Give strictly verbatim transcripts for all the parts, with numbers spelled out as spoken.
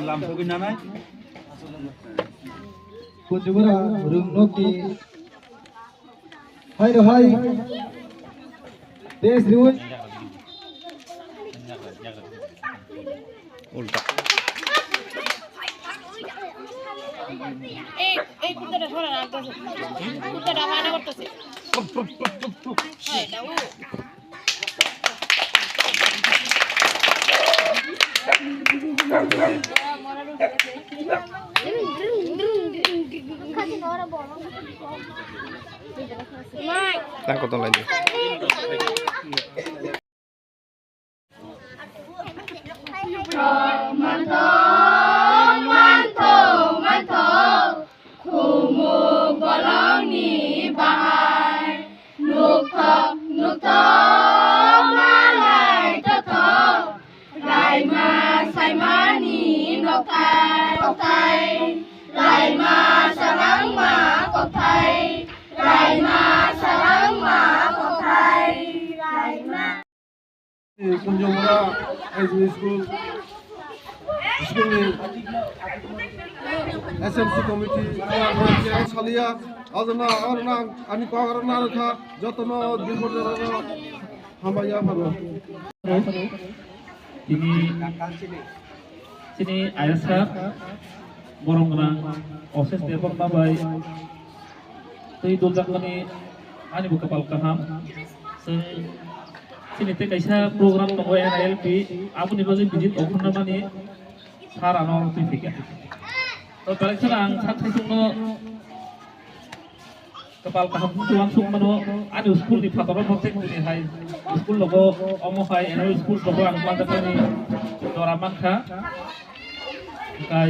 Lamsogwi nanai. Kunjubura rung nokni hai rw hai. Test rw. Ulta. এই, এই কুত্তাটা ধরে রাখতেছে। কুত্তাটা বায়না করতেছে। এই, দাও। Tang kotor lai di. Manthok, manthok, manthok, khumuk bolongni bahai. Nukthok, nukthok, malai tothok, laima saimani nokthai, nokthai. Laima salangma kokthai, laima salangma kokthai, laima. Kunjongmura High School, school ni S M C committee, salia, ajana, arna, ani kok arna rwkha, jotono din borjak rwkha, hambai ya phano. Tini chini ayasa borong gwnang Osesh Debbarma bai twi duljakmani ani bo kwpal kaham. Chwng chini tei kaisa program tongo N I L P, aboni bagwi visit ongkhorna mani sir ano twi phika. To belai kheno ang sak saisungno kwpal kaham wngkha uansuk mano, ani school ni phataro no tei chini hai school logo omo hai annual school logo ang manjakmani jora mankha. Hwnkhe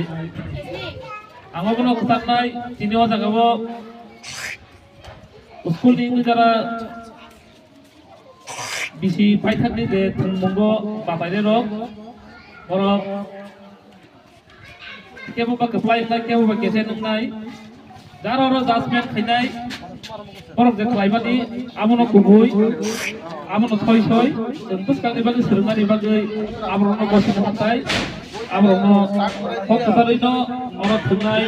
ang obono kwchangnai, tini o jaga o school ni wngwi jara bisi paithakni je thwngmungo batainairok, borok kebo ba kwplai wngnai, kebo ba kese wngnai, jaro oro judgment khainai, borok je khlaimani, abono kubui, abono soi soi, chwng bwskangni bagwi swrwngmani bagwi aborokno gosino hamtai, aborokno kok kwcharwino oro thwngnai,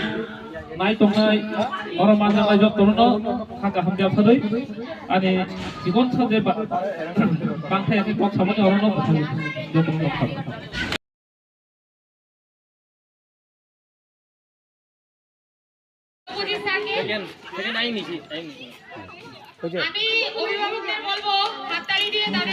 nai tongnai, oro manjaknai jotono no kha kaham khe apharwi ani chikon sa je ba-, bangthai ani kok samani orono jotono no kha. আমি অভিভাবকদের বলবো হাততালি দিয়ে তাদের